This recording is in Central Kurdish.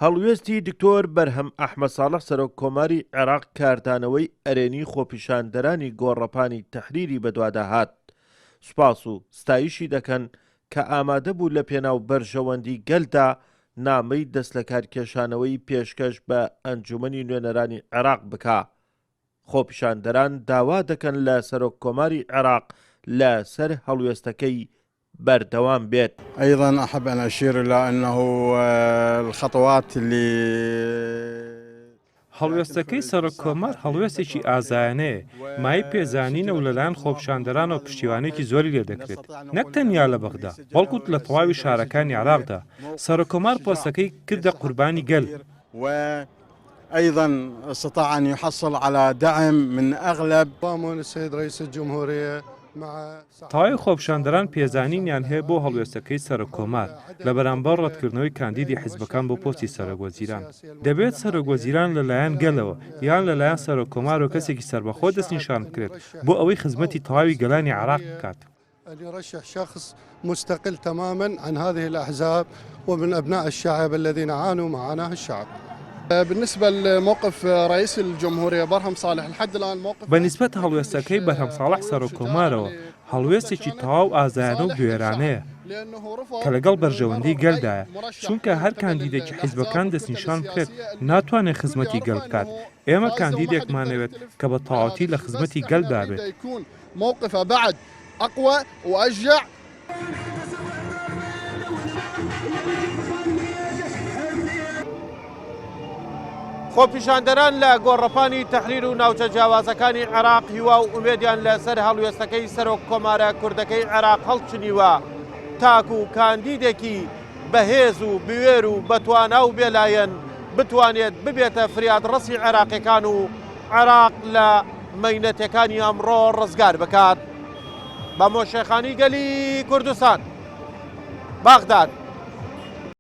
هەڵوێستی دکتۆر بەرهەم ئەحمەد ساڵح سەرۆک کۆماری عێراق کاردانەوەی ئەرێنی خۆپیشاندەرانی گۆڕەپانی تەحریری بەدوادا هات، سوپاس و ستایشی دەکەن کە ئامادەبوو لە پێناو بەرژەوەندی گەلدا نامەی دەستلەکارکێشانەوەی پێشکەش بە ئەنجومەنی نوێنەرانی عێراق بکا. خۆپیشاندەران داوا دەکەن لە سەرۆک کۆماری عێراق لە سەر هەڵوێستەکەی بەردەوام بێت. ايضا احب ان اشير الى انه الخطوات اللي. هەڵوێستەکەی سەرۆک کۆمار هەڵوێستێکی ئازایانەیە، مایەی پێزانینە و لەلایەن خۆپیشاندەرانەوە پشتیوانییەکی زۆری لێدەکرێت، نەک تەنیا لە بەغدا، بەڵکو لە تەواوی شارەکانی عێراقدا. سەرۆک کۆمار پۆستەکەی کردە قوربانی گەل. ايضا استطاع ان يحصل على دعم من اغلب. تەواوی خۆپیشاندەران پێزانینیان هەیە بۆ هەڵوێستەکەی سەرۆک کۆمار لە بەرامبەر ڕەتکردنەوەی کاندیدی حیزبەکان بۆ پۆستی سەرۆک وەزیران. دەبێت سەرۆک وەزیران لە لایەن گەلەوە یان لە لایەن سەرۆک کۆمارەوە کەسێکی سەربەخۆ دەستنیشان بکرێت بۆ ئەوەی خزمەتی تەواوی گەلانی عێراق بکات. ان يرشح شخص مستقل تماما عن هذه الأحزاب ومن أبناء الشعب الذين عانوا معاناة الشعب. بالنسبة لموقف رئيس الجمهورية برهم صالح لحد الآن موقف بە نیسبەت هەڵوێستەکەی بەرهەم ساڵح سەرۆک کۆمارەوە، هەڵوێستێکی تەواو ئازایانە و بوێرانەیە کە لەگەڵ بەرژەوەندی گەلدایە، چونکە هەر کاندیدێکی حیزبەکان دەستنیشان بکرێت ناتوانێت خزمەتی گەل بکات، ئێمە کاندیدێکمانەوێت کە بە تەواوەتی لە خزمەتی گەلدا بێت. موقفە بعد اقوە و اشجع. خۆپیشاندەران لە گۆڕەپانی تەحریر و ناوچە جیاوازەکانی عێراق هیوا و ئومێدیان لەسەر هەڵوێستەکەی سەرۆک کۆمارە کوردەکەی عێراق هەڵچنیوە تاکو کاندیدێکی بەهێز و بوێر و بەتوانا و بێلایەن بتوانێت ببێتە فریادڕەسی عێراقیەکان و عێراق لە مەینەتەکانی ئەمڕۆ ڕزگار بکات. بە مۆشێخانی گەلی کوردستان. بەغداد.